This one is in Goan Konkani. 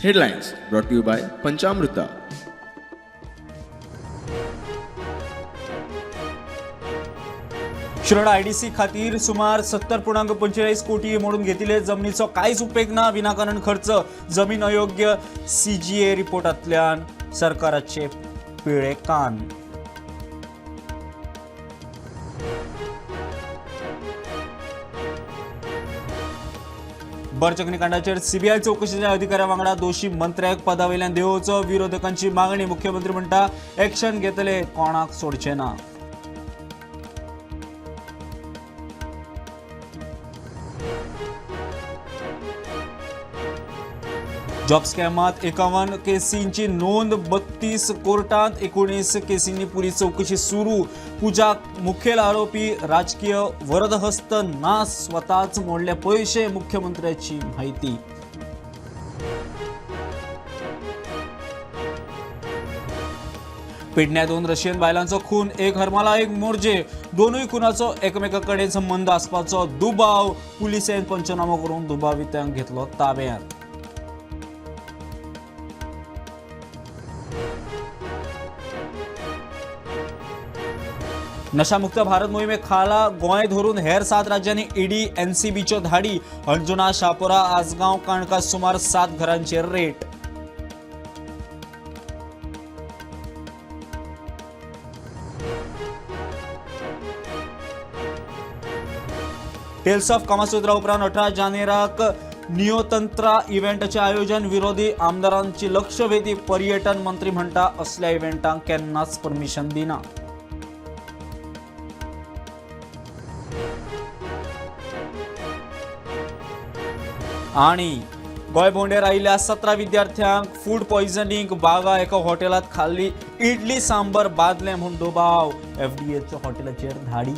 Headlines brought to you by Panchamruta. Shiroda IDC खातीर सुमार 70.45 कोटी मोडून घेतिल्ले जमनीचो कांयच उपेग ना, विनाकारण खर्च, जमीन अयोग्य, सीजीए रिपोर्टांतल्यान सरकाराचे पिळे कान. बर्च अग्निकांडाचेर सीबीआय चवकशेच्या अधिकाऱ्या वांगडा दोशी मंत्र्याक पदावयल्यान देंवोवचो, विरोधकांची मागणी. मुख्यमंत्री म्हणटा एक्शन घेतले, कोणाक सोडचे ना. जॉब स्कॅमात 51 केसींची नोंद, 32 कोर्टात 19 केसींनी पुलीस चौकशी सुरू. पूजा मुखेल आरोपी, राजकीय वरदहस्त ना, स्वतःच मोडले पैसे, मुख्यमंत्र्याची माहिती. पेडण्या 2 रशियन बायलांचो खून, एक हरमाला एक मोरजे, दोनूय खुनाचो एकमेकां कडेन संबंद आसपाचो दुबाव. पुलिसेन पंचनामो करून दुबावितांक घेतलो ताब्यात. नशामुक्त भारत मोहिमे खाला गोंय धरून हेर 7 राज्यांनी ईडी एनसीबीच्यो धाडी. अंजुना, शापोरा, आजगांव, काणका सुमार 7 घरांचेर रेट. टेल्स ऑफ कामासूत्रा उपरांत 18 जानेराक नियोतंत्रा इव्हेंटाचें आयोजन, विरोधी आमदारांची लक्षवेधी. पर्यटन मंत्री म्हणटा असल्या इव्हेंटांक केन्नाच परमिशन दिना. आणि गोंय भोंवडेर आयिल्ल्या 17 विद्यार्थ्यांक फूड पॉयझनिंग, बागा एका हॉटेलांत खाल्ली इडली सांबर बादलें म्हूण दुबाव, एफडीएच्या हॉटेलाचेर धाडी.